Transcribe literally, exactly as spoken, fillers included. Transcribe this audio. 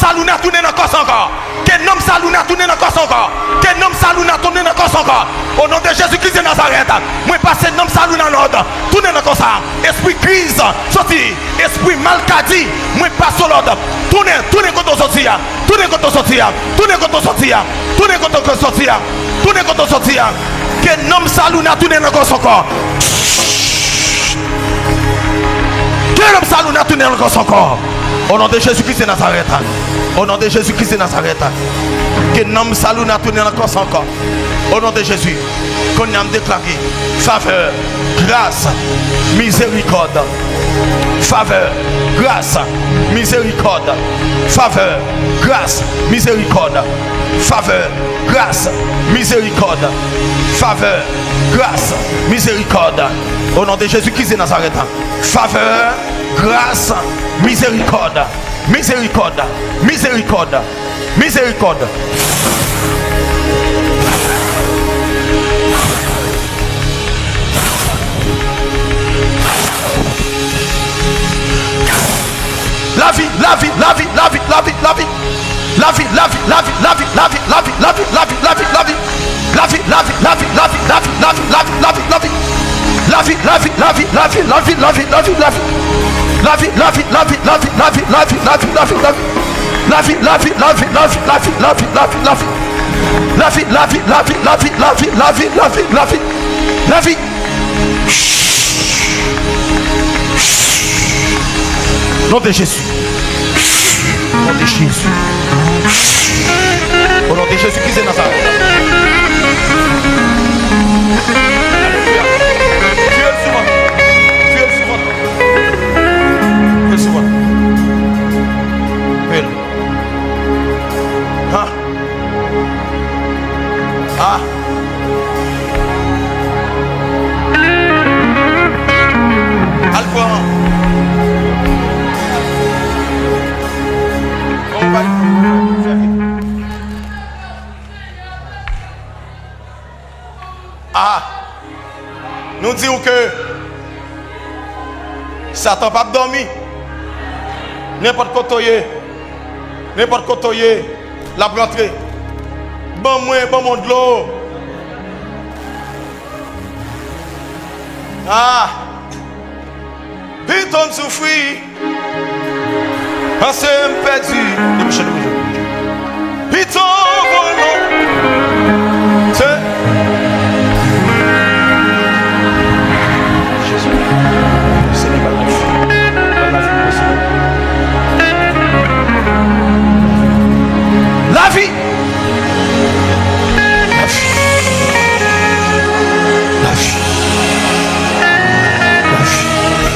sa Louna tounen nan kò sa ankò. Ke nanm sa Louna tounen nan kò sa ankò. Ke nanm sa Louna tounen nan kò sa ankò. O non de Jezi Kris de Nazarèt, mwen pase nanm sa Louna lòd. Tounen nan kò sa. Espri kriz, soti. Espri malkadi, mwen pase w lòd. Tounen, tounen kote w soti a. Tounen kote w soti a. Tounen kote w soti a. Tounen kote w soti a. Tounen kote w soti a. Ke nanm sa Louna tounen nan kò sa ankò. Ke nanm sa Louna tounen nan kò sa ankò. O non de Jezi Kris de Nazarèt. O non de Jezi Kris de Nazarèt. Ke nanm sa Louna tounen nan kò sa ankò. O non de Jezi. Kounye a m deklare favè, gras, mizerikòd. Favè, gras, mizerikòd. Favè, gras, mizerikòd. Favè, gras, mizerikòd. Favè, gras, mizerikòd. O non de Jezi Kris de Nazarèt. Favè, gras, mizerikòd. Mizerikòd. Mizerikòd. Mizerikòd. Lavi, lavi, lavi, lavi, lavi, lavi. Lavi, lavi, lavi, lavi, lavi, lavi, lavi, lavi, lavi, lavi. Lavi, lavi, lavi, lavi, lavi, lavi, lavi, lavi, lavi. Lavi, lavi, lavi, lavi, lavi, lavi, lavi, lavi. Lavi, lavi, lavi, lavi, lavi, lavi, lavi, lavi, lavi. Lavi, lavi, lavi, lavi, lavi, lavi, lavi, lavi. Lavi, lavi, lavi, lavi, lavi, lavi, lavi, lavi. Lavi. Non de Jezi. Non de Jezi. O non de Jezi Kris de Nazarèt. Alelouya. Fye l sou vant. Fye l sou vant. Fye l sou vant. Fye l. Ha. Ah. Al pran. Bon, fè vit. Ah. Nou di w ke Satan p ap dòmi. Nenpòt kote w ye, nenpòt kote w ye, l ap rantre. Ban mwen, ban mwen dlo. Ah! Pito m soufri. Panse m pèdi. Debouche, debouche. Pito volonte. Jezi. Senyè, ban lavi. Ban lavi, Senyè. Lavi. Lavi. Lavi. Lavi.